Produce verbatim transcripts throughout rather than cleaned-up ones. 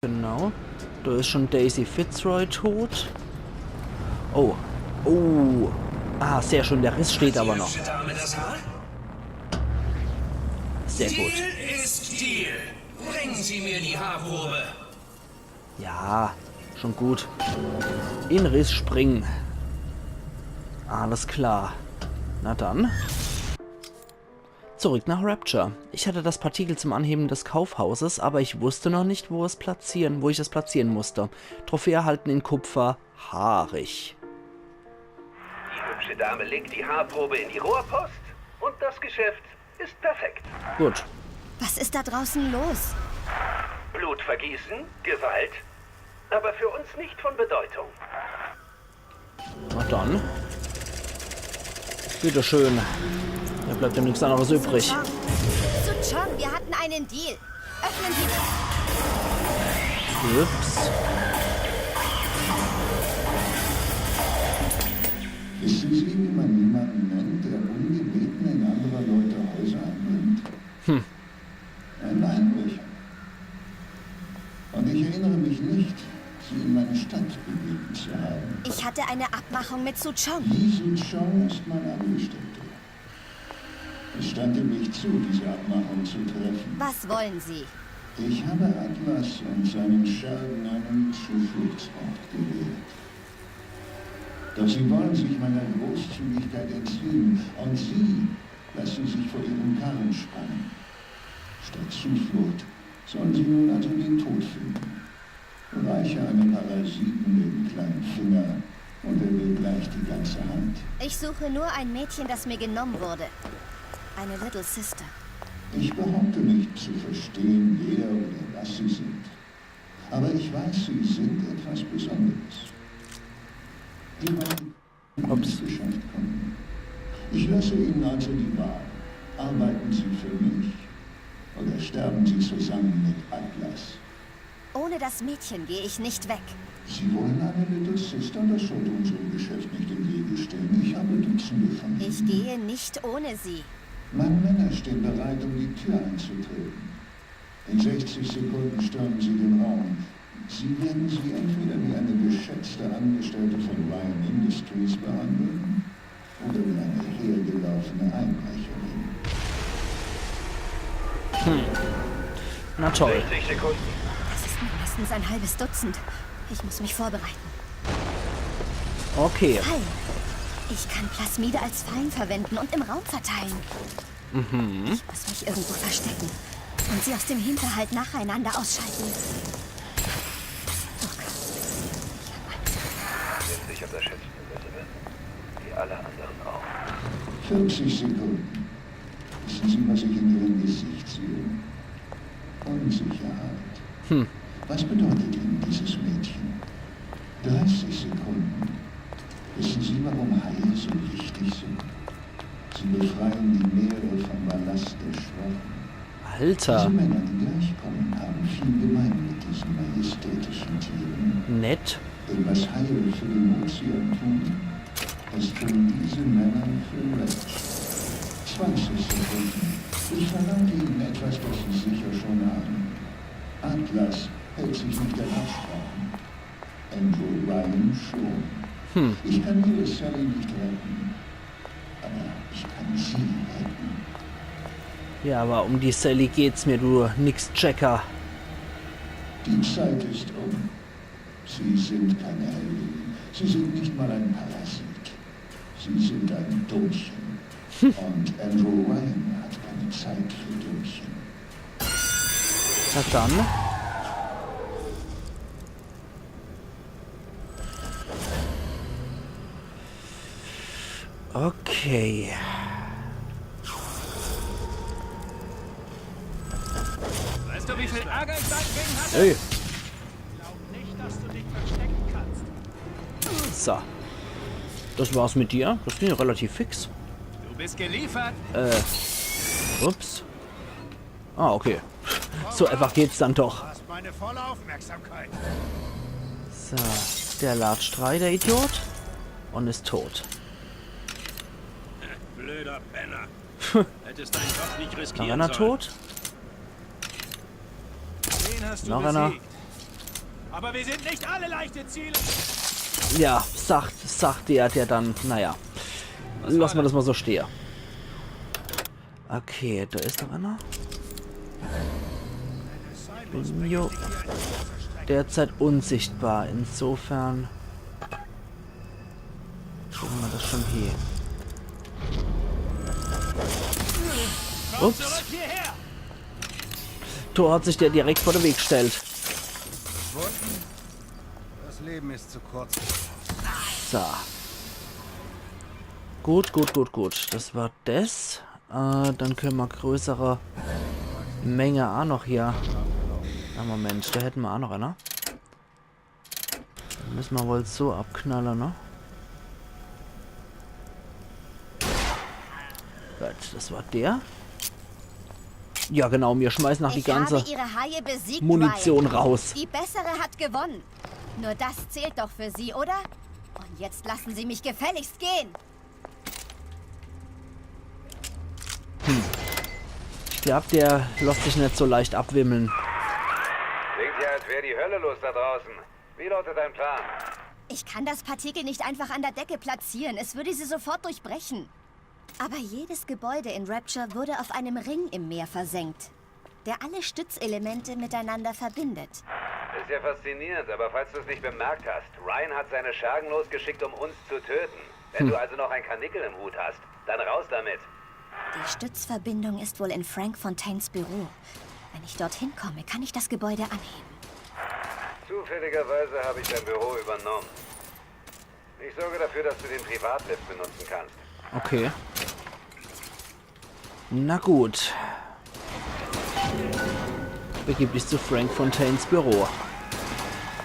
Genau. Da is schon Daisy Fitzroy tot. Oh. Oh. Ah, sehr schön. Der Riss steht aber noch. Hübsche Dame das Haar? Sehr gut. Deal ist Deal. Bringen Sie mir die Haarprobe. Ja, schon gut. In Riss springen. Alles klar. Na dann. Zurück nach Rapture. Ich hatte das Partikel zum Anheben des Kaufhauses, aber ich wusste noch nicht, wo es platzieren, wo ich es platzieren musste. Trophäe erhalten in Kupfer. Haarig. Die hübsche Dame legt die Haarprobe in die Rohrpost und das Geschäft ist perfekt. Gut. Was ist da draußen los? Blutvergießen, Gewalt, aber für uns nicht von Bedeutung. Na dann. Bitteschön. Da bleibt ja nichts anderes übrig. Suchong, wir hatten einen Deal. Öffnen Sie das. Ups. Wissen Sie, wie man jemanden nennt, der ungebeten in anderer Leute Häuser einbringt? Ein Einbrecher. Und ich erinnere mich nicht, Sie in meine Stadt begegnet zu haben. Ich hatte eine Abmachung mit Suchong. Li Suchong ist mein Angestellter. Es stand ihm nicht zu, diese Abmachung zu treffen. Was wollen Sie? Ich habe Atlas und seinen Schergen einen Zufluchtsort gewährt. Doch sie wollen sich meiner Großzügigkeit entziehen und Sie lassen sich vor ihrem Karren spannen. Statt Zuflucht sollen Sie nun also den Tod finden. Reiche einem Parasiten den kleinen Finger und er will gleich die ganze Hand. Ich suche nur ein Mädchen, das mir genommen wurde. Eine Little Sister. Ich behaupte nicht zu verstehen, wer oder was Sie sind. Aber ich weiß, Sie sind etwas Besonderes. Wir beide können ins Geschäft kommen. Ich lasse Ihnen also die Wahl. Arbeiten Sie für mich oder sterben Sie zusammen mit Atlas. Ohne das Mädchen gehe ich nicht weg. Sie wollen eine Little Sister, das sollte unserem Geschäft nicht im Wege stehen. Ich habe Dutzende von ihnen. Ich gehe nicht ohne Sie. Meine Männer stehen bereit, um die Tür einzutreten. In sechzig Sekunden stürmen sie den Raum. Sie werden sie entweder wie eine geschätzte Angestellte von Ryan Industries behandeln oder wie eine hergelaufene Einbrecherin. Na toll. sechzig Sekunden. Das ist mindestens ein halbes Dutzend. Ich muss mich vorbereiten. Okay. Fallen. Ich kann Plasmide als Fallen verwenden und im Raum verteilen. Ich muss mich irgendwo verstecken und sie aus dem Hinterhalt nacheinander ausschalten. Oh Gott. Sind sicher beschützt, Elizabeth. Wie alle anderen auch. vierzig Sekunden. Wissen Sie, was ich in Ihrem Gesicht sehe? Unsicherheit. Was bedeutet Ihnen dieses Mädchen? dreißig Sekunden. Wissen Sie, warum Haie so wichtig sind? Sie befreien die Meere vom Ballast der Schwachen. Diese Alter. Männer, die gleich kommen, haben viel gemein mit diesen majestätischen Tieren. Nett. Denn was Haie für den Ozean tun, das tun diese Männer für Rapture. zwanzig Sekunden. Ich verdanke Ihnen etwas, das Sie sicher schon ahnen. Atlas hält sich nicht an Absprachen. Andrew Ryan schon. Ich kann Ihre Sally nicht retten, aber ich kann Sie retten. Ja, aber um die Sally geht's mir, du Nix-Checker. Die Zeit ist um. Sie sind keine Heldin. Sie sind nicht mal ein Parasit. Sie sind ein Dummchen. Und Andrew Ryan hat keine Zeit für Dummchen. Na dann. Okay. Weißt du, wie viel Ärger ich deinetwegen hatte? Hey. Glaub nicht, dass du dich verstecken kannst. So. Das war's mit dir. Das ging relativ fix. Du bist geliefert. Äh. Ups. Ah, okay. So einfach geht's dann doch. Hast meine volle Aufmerksamkeit. So, der latscht rei, der Idiot. Und ist tot. Blöder Penner. Hättest deinen Kopf nicht Noch riskieren einer sollen. Tot? Den hast du Noch einer. Besiegt. Aber wir sind nicht alle leichte Ziele. Ja, sagt, sagt der, der dann, naja. Lass mer das mal so stehe. Okay, da is noch einer. Bin jo derzeit unsichtbar, insofern kriegen wir das schon hier. Ups. Zurück hierher. Thor hat sich der direkt vor den Weg gestellt. Das Leben ist zu kurz. So. Gut, gut, gut, gut. Das war das. Äh, dann können wir größere Menge auch noch hier. Na Moment, da hätten wir auch noch einer. Müssen wir wohl so abknallen, ne? Gut, das war der. Ja, genau, mir schmeißen nach die Ich habe ganze ihre Haie besiegt, Munition Ryan. Raus. Die bessere hat gewonnen. Nur das zählt doch für sie, oder? Und jetzt lassen Sie mich gefälligst gehen. Ich glaub, der lässt sich nicht so leicht abwimmeln. Klingt ja, als wäre die Hölle los da draußen. Wie lautet dein Plan? Ich kann das Partikel nicht einfach an der Decke platzieren. Es würde sie sofort durchbrechen. Aber jedes Gebäude in Rapture wurde auf einem Ring im Meer versenkt, der alle Stützelemente miteinander verbindet. Ist ja faszinierend, aber falls du es nicht bemerkt hast, Ryan hat seine Schergen losgeschickt, um uns zu töten. Wenn du also noch ein Karnickel im Hut hast, dann raus damit. Die Stützverbindung ist wohl in Frank Fontaines Büro. Wenn ich dorthin komme, kann ich das Gebäude anheben. Zufälligerweise habe ich dein Büro übernommen. Ich sorge dafür, dass du den Privatlift benutzen kannst. Okay. Na gut. Begib dich zu Frank Fontaines Büro.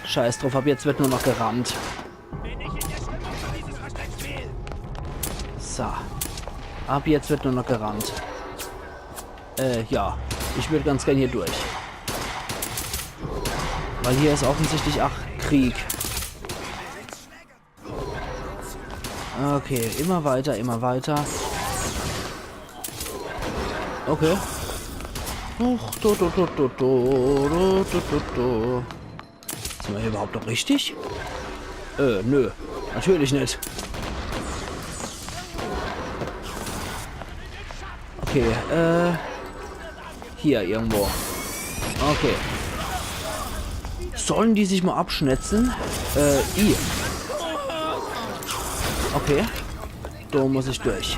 Scheiß drauf, ab jetzt wird nur noch gerannt. Bin ich in der Stimmung für dieses Versteckspiel? So. Ab jetzt wird nur noch gerannt. Äh, ja. Ich würde ganz gern hier durch. Weil hier ist offensichtlich, ach, Krieg. Okay, immer weiter, immer weiter. Okay. Huch, do, do, do. Sind wir hier überhaupt noch richtig? Äh, nö. Natürlich nicht. Okay, äh. Hier irgendwo. Okay. Sollen die sich mal abschnetzen? Äh, i. Okay. Da muss ich durch.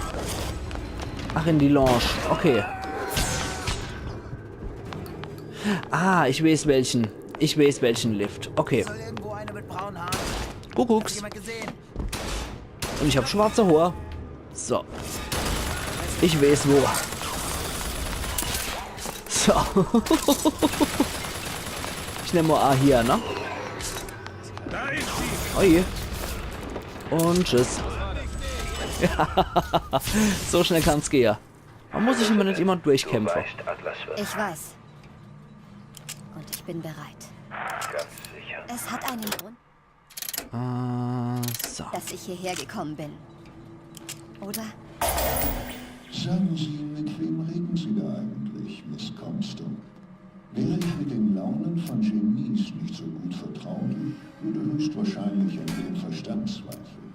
Ach, in die Lounge. Okay. Ah, ich weiß welchen. Ich weiß welchen Lift. Okay. Soll irgendwo eine mit braunen Haaren. Kuckucks. Jemand gesehen? Und ich hab schwarze Hoor. So. Ich weiß wo. So. Ich nemm mal A hier, ne? Oje. Und tschüss. Ja. So schnell kann's gehen. Man muss sich immer nicht immer durchkämpfen. Weißt, Atlas wird Ich weiß. Und ich bin bereit. ganz sicher. Es hat einen Grund, Äh, so. dass ich hierher gekommen bin. Oder? Sagen Sie, mit wem reden Sie da eigentlich, Miss Comstock? Wäre ich mit den Launen von Genies nicht so gut vertraut, würde höchstwahrscheinlich an Ihrem Verstand zweifeln.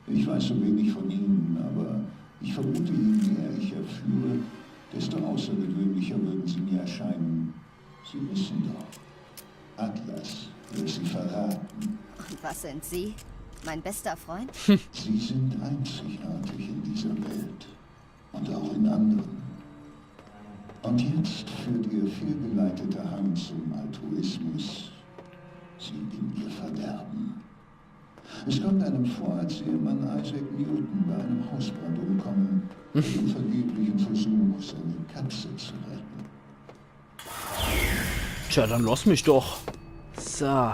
Ich weiß so wenig von Ihnen, aber ich vermute, je mehr ich erführe, desto außergewöhnlicher würden Sie mir erscheinen. Sie wissen doch, Atlas will Sie verraten. Und was sind Sie? Mein bester Freund? Sie sind einzigartig in dieser Welt und auch in anderen. Und jetzt führt Ihr fehlgeleiteter Hang zum Altruismus Sie in Ihr Verderben. Es kommt einem vor, als sähe man Isaac Newton bei einem Hausbrand umkommen, bei dem vergeblichen Versuch, seine Katze zu retten. Tja, dann lass mich doch. So.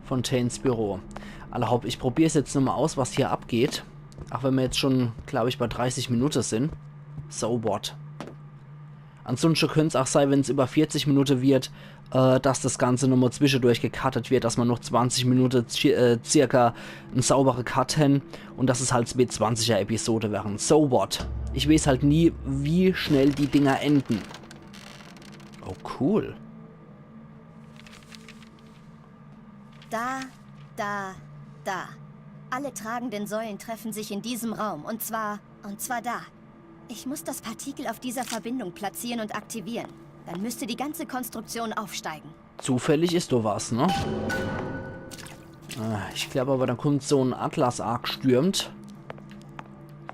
Fontaines Büro. Alla hopp, ich probier's jetzt nochmal aus, was hier abgeht. Auch wenn wir jetzt schon, glaub ich, bei dreißig Minuten sind. So what? Ansonsten könnt's auch sein, wenn's über vierzig Minuten wird, äh, dass das Ganze nochmal zwischendurch gecuttet wird, dass man noch zwanzig Minuten ci- äh, circa einen sauberen Cut haben und dass es halt mit zwanziger Episode wären. So what? Ich weiß halt nie, wie schnell die Dinger enden. Oh, cool. Da, da, da. Alle tragenden Säulen treffen sich in diesem Raum. Und zwar, und zwar da. Ich muss das Partikel auf dieser Verbindung platzieren und aktivieren. Dann müsste die ganze Konstruktion aufsteigen. Zufällig is do was, ne? Äh, ich glaub aber, dann kommt so en Atlas aagstürmt,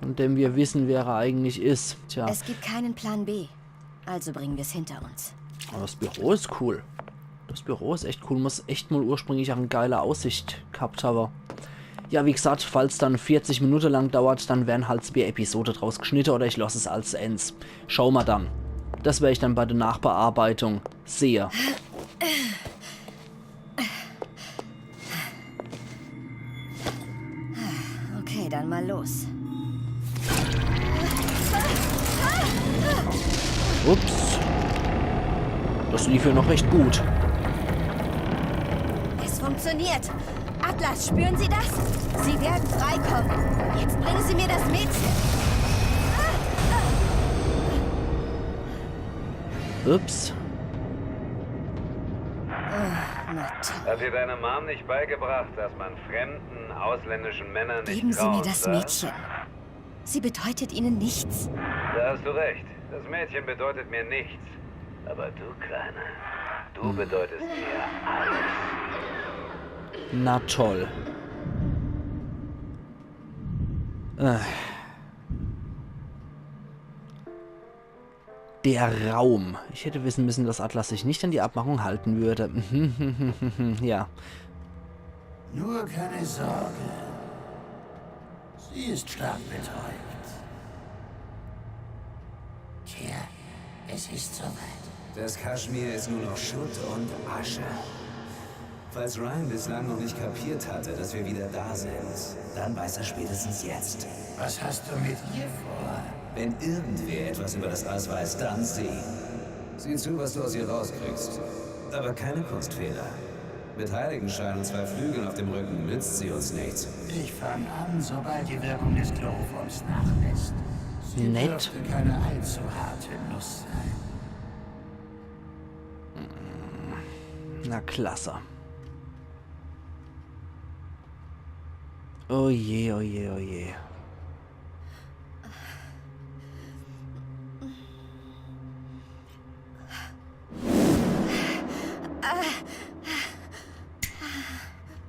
von dem wir wissen, wer er eigentlich is. Tja. Es gibt keinen Plan B. Also bringen wir's hinter uns. Aber das Büro is cool. Das Büro is echt cool. Muss echt mal ursprünglich auch e geile Aussicht gehabt habe. Ja, wie gesagt, falls dann vierzig Minute lang dauert, dann werden halt zwei Episode draus geschnitte oder ich lass es als ens. Schau ma dann. Das wer ich dann bei der Nachbearbeitung sehe. Okay, dann mal los. Ups. Das lief ja noch recht gut. Es funktioniert. Atlas, spüren Sie das? Sie werden freikommen. Jetzt bringen Sie mir das Mädchen. Ups. Ah, na toll. Hat dir deine Mom nicht beigebracht, dass man fremden, ausländischen Männern nicht trauen soll? Geben Sie mir das Mädchen. Sie bedeutet Ihnen nichts. Da hast du recht. Das Mädchen bedeutet mir nichts. Aber du, Kleine, du bedeutest mir alles. Na toll. Äh. Der Raum. Ich hätte wissen müssen, dass Atlas sich nicht an die Abmachung halten würde. Ja. Nur keine Sorge. Sie ist stark betäubt. Tja, es ist soweit. Das Kaschmir ist nur noch Schutt und Asche. Falls Ryan bislang noch nicht kapiert hatte, dass wir wieder da sind, dann weiß er spätestens jetzt. Was hast du mit ihr vor? Wenn irgendwer etwas über das Ass weiß, dann sie. Sieh zu, was du aus ihr rauskriegst. Aber keine Kunstfehler. Mit Heiligenschein und zwei Flügeln auf dem Rücken nützt sie uns nichts. Ich fang an, sobald die Wirkung des Chloroforms nachlässt. Sie dürfte keine allzu harte Nuss sein. Na klasse. Oh je, oh je, oh je.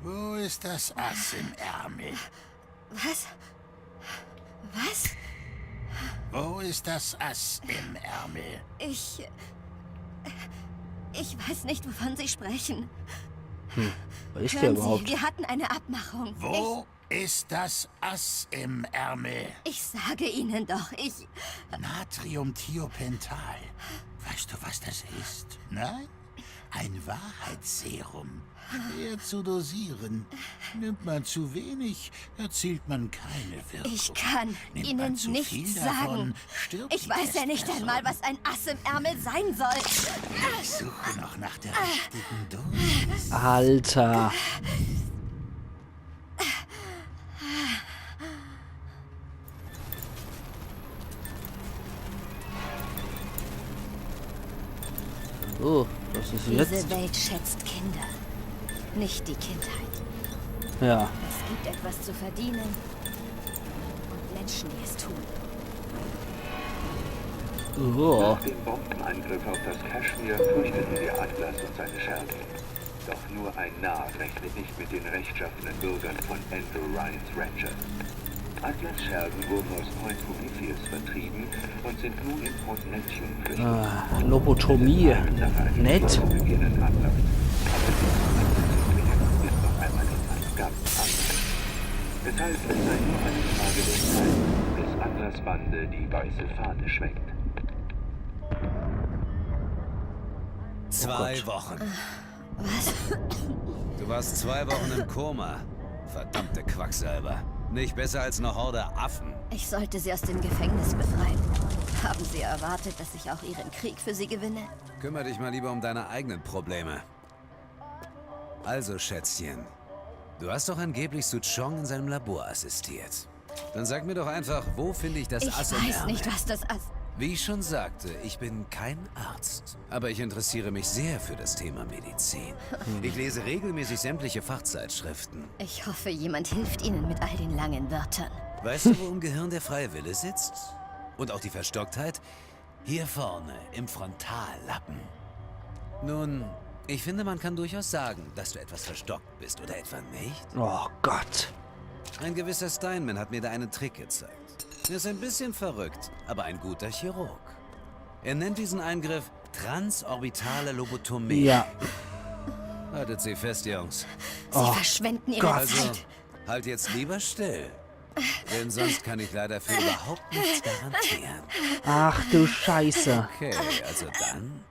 Wo ist das Ass im Ärmel? Was? Was? Wo ist das Ass im Ärmel? Ich. Ich weiß nicht, wovon Sie sprechen. Hm, wer ist der überhaupt? Hören Sie, wir hatten eine Abmachung. Wo ist das Ass im Ärmel? Ich sage Ihnen doch, ich. Natriumthiopental. Weißt du, was das ist? Nein? Ein Wahrheitsserum. Schwer zu dosieren. Nimmt man zu wenig, erzielt man keine Wirkung. Ich kann Ihnen nichts sagen. Nimmt man zu viel davon, stirbt die Testperson. Ich weiß ja nicht einmal, was ein Ass im Ärmel sein soll. Ich suche noch nach der richtigen Dosis. Alter. Oh, was ist jetzt? Diese Welt schätzt Kinder, nicht die Kindheit. Ja. Es gibt etwas zu verdienen und Menschen, die es tun. Oh. Nach dem Bombenangriff auf das Kaschmir fürchteten wir Atlas und seine Schergen. Doch nur ein Narr rechnet nicht mit den rechtschaffenen Bürgern von Andrew Ryans Rancher. Atlas Schergen wurden aus Point Prometheus vertrieben und sind nun in Point Neptune geflüchtet. Ah, Lobotomie. Nett. Beginnen Atlas. Aber die Zukunft des Projekts ist noch einmal in einem ganz anderen. Deshalb ist es nur eine Frage der Zeit, bis Atlas Bande die weiße Fahne schwenkt. Zwei Wochen. Was? Du warst zwei Wochen im Koma. Verdammte Quacksalber. Nicht besser als eine Horde Affen. Ich sollte sie aus dem Gefängnis befreien. Haben Sie erwartet, dass ich auch Ihren Krieg für Sie gewinne? Kümmer dich mal lieber um deine eigenen Probleme. Also, Schätzchen, du hast doch angeblich Suchong in seinem Labor assistiert. Dann sag mir doch einfach, wo finde ich das Ass im Ärmel? Ich weiß nicht, was das Ass Wie ich schon sagte, ich bin kein Arzt, aber ich interessiere mich sehr für das Thema Medizin. Ich lese regelmäßig sämtliche Fachzeitschriften. Ich hoffe, jemand hilft Ihnen mit all den langen Wörtern. Weißt du, wo im Gehirn der freie Wille sitzt? Und auch die Verstocktheit? Hier vorne, im Frontallappen. Nun, ich finde, man kann durchaus sagen, dass du etwas verstockt bist, oder etwa nicht? Oh Gott. Ein gewisser Steinman hat mir da einen Trick gezeigt. Er ist ein bisschen verrückt, aber ein guter Chirurg. Er nennt diesen Eingriff transorbitale Lobotomie. Ja. Haltet sie fest, Jungs. Sie verschwenden Ihre Gott. Also, Zeit. halt jetzt lieber still. Denn sonst kann ich leider für überhaupt nichts garantieren. Ach du Scheiße. Okay, also dann.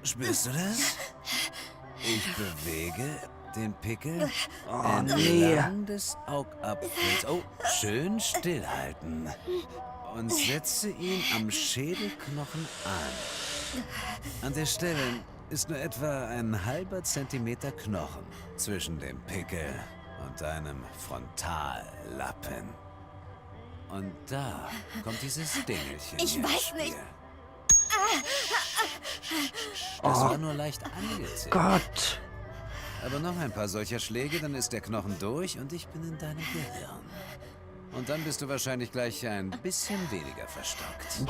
Spürst du das? Ich bewege den Pickel Oh nee. entlang des Augapfels. Oh, schön stillhalten. Und setze ihn am Schädelknochen an. An der Stelle ist nur etwa ein halber Zentimeter Knochen zwischen dem Pickel und deinem Frontallappen. Und da kommt dieses Dingelchen Ich ins weiß Spiel. Nicht. Das war nur leicht angetippt. Gott. Aber noch ein paar solcher Schläge, dann ist der Knochen durch und ich bin in deinem Gehirn. Und dann bist du wahrscheinlich gleich ein bisschen weniger verstockt.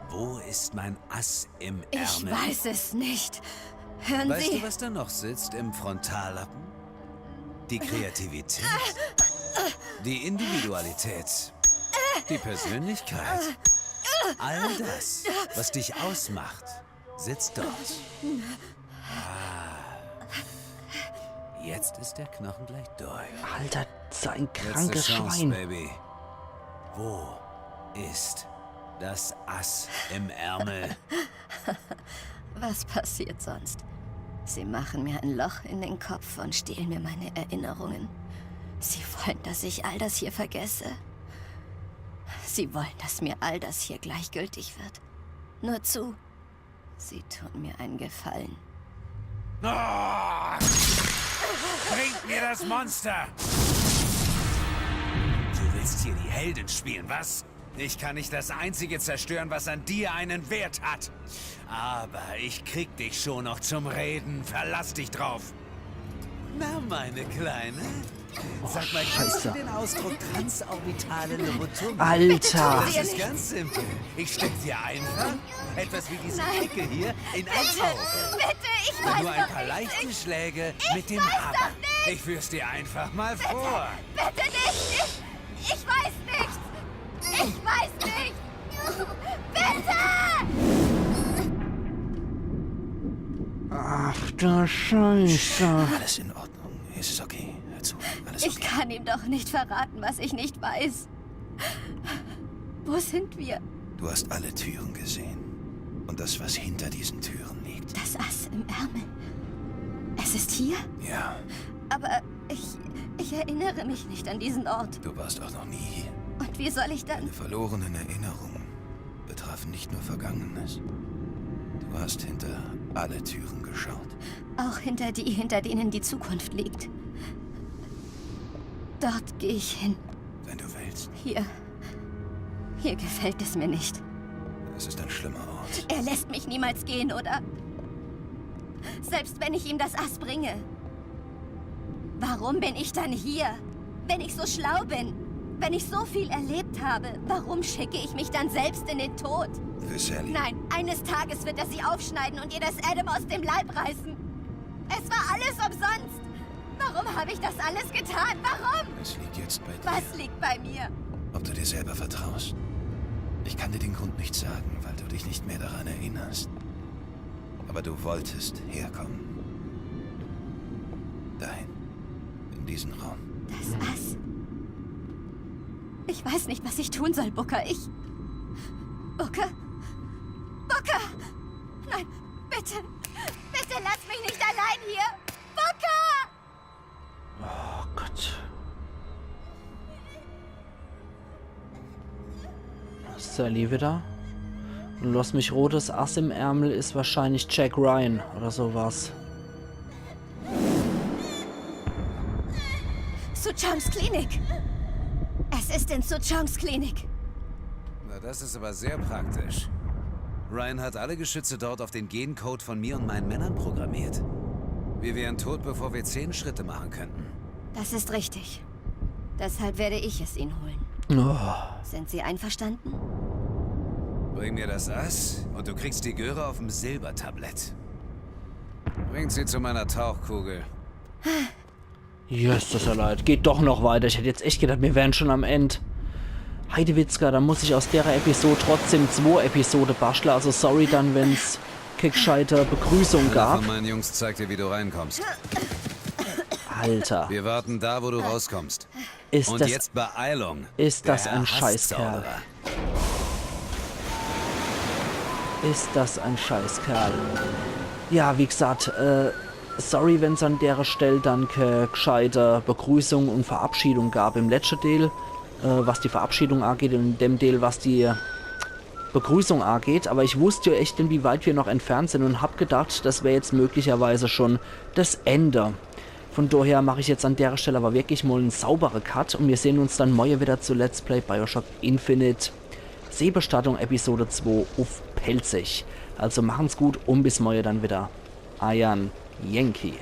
Wo ist mein Ass im Ich Ärmel? Weiß es nicht. Hören Weißt Sie? Du, was da noch sitzt im Frontallappen? Die Kreativität, die Individualität, die Persönlichkeit. All das, was dich ausmacht, sitzt dort. Ah. Jetzt ist der Knochen gleich durch. Alter, so ein Letzte krankes Chance, Schwein. Baby. Wo ist das Ass im Ärmel? Was passiert sonst? Sie machen mir ein Loch in den Kopf und stehlen mir meine Erinnerungen. Sie wollen, dass ich all das hier vergesse. Sie wollen, dass mir all das hier gleichgültig wird. Nur zu. Sie tun mir einen Gefallen. Oh! Bringt mir das Monster! Du willst hier die Heldin spielen, was? Ich kann nicht das Einzige zerstören, was an dir einen Wert hat. Aber ich krieg dich schon noch zum Reden. Verlass dich drauf. Na, meine Kleine. Sag mal, kennst du Scheiße. Den Ausdruck transorbitale Lobotomie? Alter. Das ist ganz simpel. Ich steck dir einfach etwas wie diesen Pickel hier in ein Auge. Bitte, ich Nur ein paar leichte Schläge mit dem Hammer. Ich führ's dir einfach mal vor. Bitte nicht! Ich, ich weiß nichts! Ich weiß nichts! Bitte! Ach du Scheiße. Alles in Ordnung. Es ist okay. Hör zu. Alles Ich okay. Kann ihm doch nicht verraten, was ich nicht weiß. Wo sind wir? Du hast alle Türen gesehen. Und das, was hinter diesen Türen liegt. Das Ass im Ärmel. Es ist hier? Ja, Aber ich, ich erinnere mich nicht an diesen Ort. Du warst auch noch nie hier. Und wie soll ich dann? Deine verlorenen Erinnerungen betrafen nicht nur Vergangenes. Du hast hinter alle Türen geschaut. Auch hinter die, hinter denen die Zukunft liegt. Dort gehe ich hin. Wenn du willst. Hier. Hier gefällt es mir nicht. Es ist ein schlimmer Ort. Er lässt mich niemals gehen, oder? Selbst wenn ich ihm das Ass bringe. Warum bin ich dann hier? Wenn ich so schlau bin, wenn ich so viel erlebt habe, warum schicke ich mich dann selbst in den Tod? Für Sally. Nein, eines Tages wird er sie aufschneiden und ihr das Addam aus dem Leib reißen. Es war alles umsonst. Warum habe ich das alles getan? Warum? Es liegt jetzt bei dir, Was liegt bei mir? Ob du dir selber vertraust. Ich kann dir den Grund nicht sagen, weil du dich nicht mehr daran erinnerst. Aber du wolltest herkommen. Dahin. In diesen Raum. Das Ass. Ich weiß nicht, was ich tun soll, Booker. Ich. Booker? Booker! Nein, bitte! Bitte lass mich nicht allein hier! Booker! Oh Gott. Sally wieder. Und lass mich, rotes Ass im Ärmel ist wahrscheinlich Jack Ryan oder sowas. Suchongs Klinik! Es ist in Suchongs Klinik! Das ist aber sehr praktisch. Ryan hat alle Geschütze dort auf den Gencode von mir und meinen Männern programmiert. Wir wären tot, bevor wir zehn Schritte machen könnten. Das ist richtig. Deshalb werde ich es Ihnen holen. Oh. Sind Sie einverstanden? Bring mir das Ass und du kriegst die Göre auf dem Silbertablett. Bringt sie zu meiner Tauchkugel. Jesses, Leit. Geht doch noch weiter. Ich hätt jetzt echt gedacht, mir wären schon am End. Heidewitzka, da muss ich aus derer Episode trotzdem zwo Episode baschtle. Also sorry dann, wenn's kä gscheite Begrüßung Einer gab. Von meinen Jungs zeigt dir, wie du reinkommst. Alter. Wir warten da, wo du rauskommst. Ist Und das, jetzt Beeilung. ist das Der ein Herr Scheißkerl. Hasszauberer. Ist das ein Scheißkerl. Ja, wie gesagt, äh, sorry, wenn's an derer Stell dann kä gscheite Begrüßung und Verabschiedung gab im letschte Deel, äh, was die Verabschiedung angeht und in dem Deel, was die Begrüßung angeht. Aber ich wusst jo echt net, wie weit mir noch entfernt sin und hab gedacht, das wär jetzt möglicherweise schon das Ende. Von daher mach ich jetzt an derer Stell aber wirklich mol en saubere Cut und mir sehn uns dann morje wieder zu Let's Play Bioshock Infinite. Seebestattung Episode zwo uff Pälzisch. Also machen's gut und bis morje dann wieder. Eier Yankee.